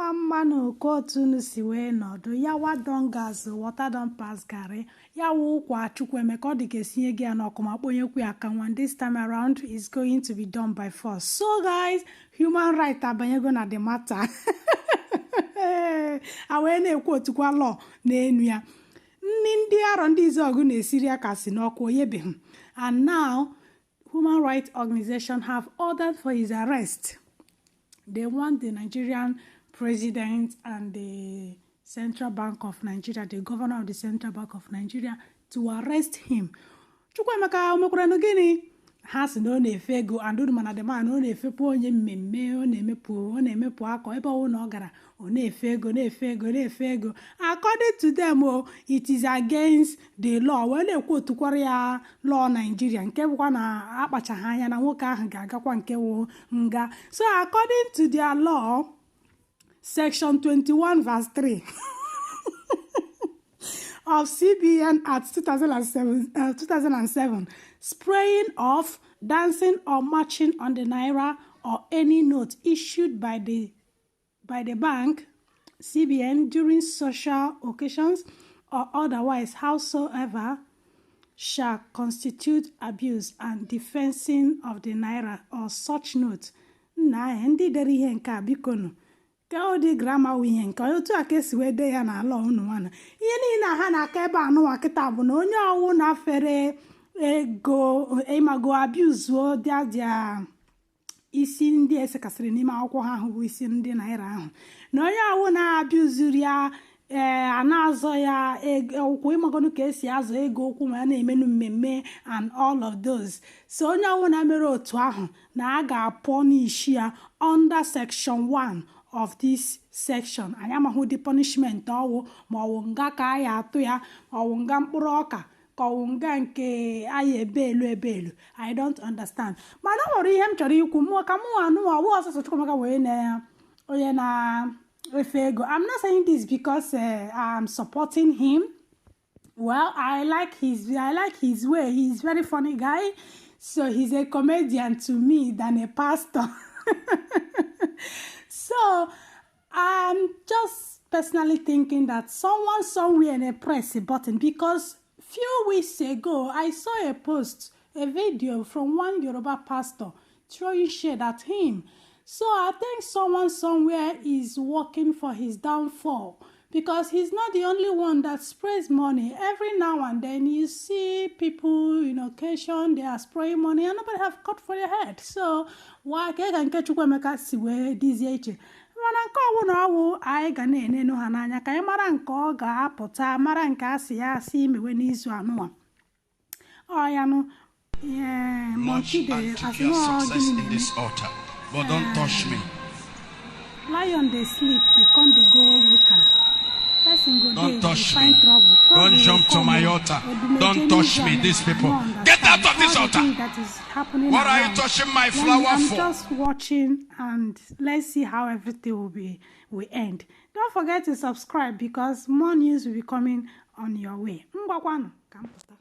Mma mmanụ ka otu unu si wee nọdụ. Yawa don gas, water don pass garri. Ya wụ ụkwa Chukwuemeka, ọ dị ka esinye gị ya n'ọkụ ma kponyekwu ya ka nwa. This time around is going to be done by force. So guys, human right abanyego na the matter. A wee na-ekwu otukwa law n'enu ya. Nni ndị Arọ Ndị Izuogu na-esiri ya ka si n'ọkụ onyebeghị, and now human rights organization have ordered for his arrest. They want the Nigerian president and the Central Bank of Nigeria, the governor of the Central Bank of Nigeria, to arrest him. Chukwuemeka o mekwaranụ gịnị? Ha sị na ọ na-efe ego and unu mana the man ọ na-efepụ onye mmemme, ọ na-emepụ akọ ebe ọwụ na ọ gara, ọ na-efe ego, na-efe ego, na-efe ego. According to them o, it is against the law. Wee na-ekwu otukwara ya law Nigeria, nke bụkwa na akpachaghị anya na nwoke ahụ ga-agakwa nke wụ nga. So according to their law, section 21 verse 3 of CBN Act 2007, 2007, spraying of, dancing or marching on the naira or any note issued by the bank, CBN, during social occasions or otherwise howsoever shall constitute abuse and defacing of the naira or such note. Nna anyị, ndị dere ihe nke a, bikonu, ka ọ dị grammar wụ ihe nke otu a ka esi wee dee ya n'ala unu nwana. Ihe niile ha na-aka ebe anụnwa kịta bụ na onye ọwụ na-afere ego ịmago abuzuo dia isi ndị esekasịrị n'ime akwụkwọ ha ahụ bụ isi ndị naira ahụ, na onye ọwụ na-abịazuru ya, ee, a na-azọ ya ụkwụ, ịmagonu ka esi azọ ego ụkwụ ma a na-emenu mmemme and all of those. So onye ọbụla mere otu ahụ na a ga-apụ n'isi ya under section 1 of this section. Anyị amaghị ụdị punishment ọwụ, ma ọwụ nga ka a ya atụ ya, ọwụ nga mkpụrụ ọka, ka ọwụ nga nke anyị ebe elu ebe elu. I don't understand. Mana o nwere ihe m chọrọ ikwu mụọ ka mụ anụnwa ọwụ ọsọsọ Chukwuemeka wee na onye na-efe ego. I'm not saying this because I'm supporting him. Well, I like his way. He's very funny guy, so he's a comedian to me than a pastor. So I'm just personally thinking that someone somewhere in a press a button, because few weeks ago I saw a post, a video from one Yoruba pastor throwing shade at him. So I think someone somewhere is working for his downfall, because he's not the only one that sprays money. Every now and then you see people in occasion, they are spraying money and nobody have cut for their head. So why ka nke Chukwuemeka si wee dizie iche? Mana nke ọwụ na ọwụ, anyị ga na-enenu ha n'anya ka anyị mara nke ọ ga-apụta, mara nke a sị ya asị imewe n'izu anụnwa. Ọ ya nụ ihe Launch monkey dey and as took your no success gịnị in na-eme. this altar. But don't touch me. Lion dey sleep, dey come dey go wake am. Person go Don't dey touch dey find me. trouble. Trouble Don't will jump to come my o. altar. Odumeje Don't touch n'Israel, me, these I people. no understand Get out of this all the altar. thing that is happening What are you around. touching my Let me, flower I'm for? just watching and let's see how everything will end. Don't forget to subscribe because more news will be coming on your way. Ngwakwanụ ka m pụta.